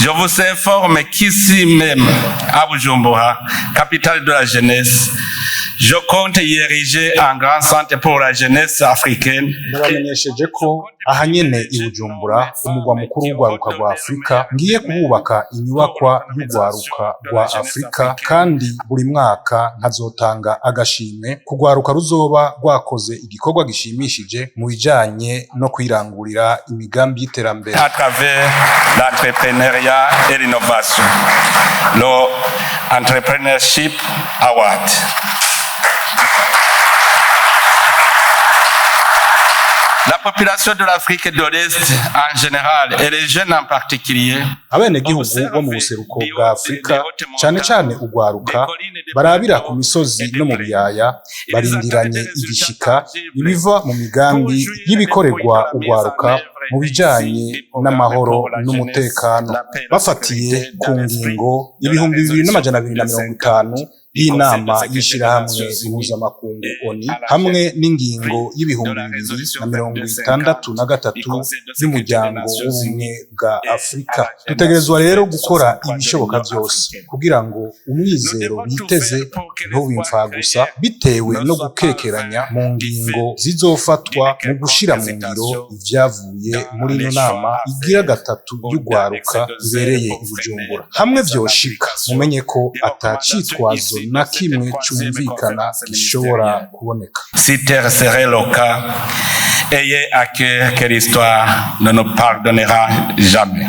Je vous informe qu'ici même, à Bujumbura, capitale de la jeunesse, je compte y ériger un grand centre pour la jeunesse africaine. Ndabamenyesheje ko aha nyene i Bujumbura, umugwa mukuru w'urwaruka rwa Afurika, ngiye kuhubaka inyubakwa y'urwaruka rwa Afurika, kandi buri mwaka nkazotanga agashimwe ku rwaruka ruzoba rwakoze igikorwa gishimishije mu bijanye no kwirangurira imigambi y'iterambere. À travers l'entrepreneuriat et l'innovation. Le Entrepreneurship Award. La population de l'Afrique de l'Est en général et les jeunes en particulier Abenegihugu bo mu buseruko bwa Afurika, cane cane urwaruka, barabira ku misozi no mu biyaya, barindiranye igishika ibiva mu migambi y'ibikorerwa urwaruka mu bijanye n'amahoro n'umutekano, bafatiye ku ngingo 2250 y'inama y'ishirahamwe mpuzamakungu ONU hamwe n'ingingo y'2063 y'umuryango w'ubumwe bwa Afurika. Dutegerezwa rero gukora ibishoboka vyose kugira ngo umwizero biteze ntube imfagusa bitewe no gukekeranya mu ngingo zizofatwa mu gushira mu ngiro ivyavuye muri ino nama igira gatatu y'urwaruka ibereye i Bujumbura. Hamwe vyoshika, mumenye ko ata citwazo na kimwe cumvikana gishobora kuboneka. Si tel serait le cas, ayez à cœur que l'histoire ne nous pardonnera jamais.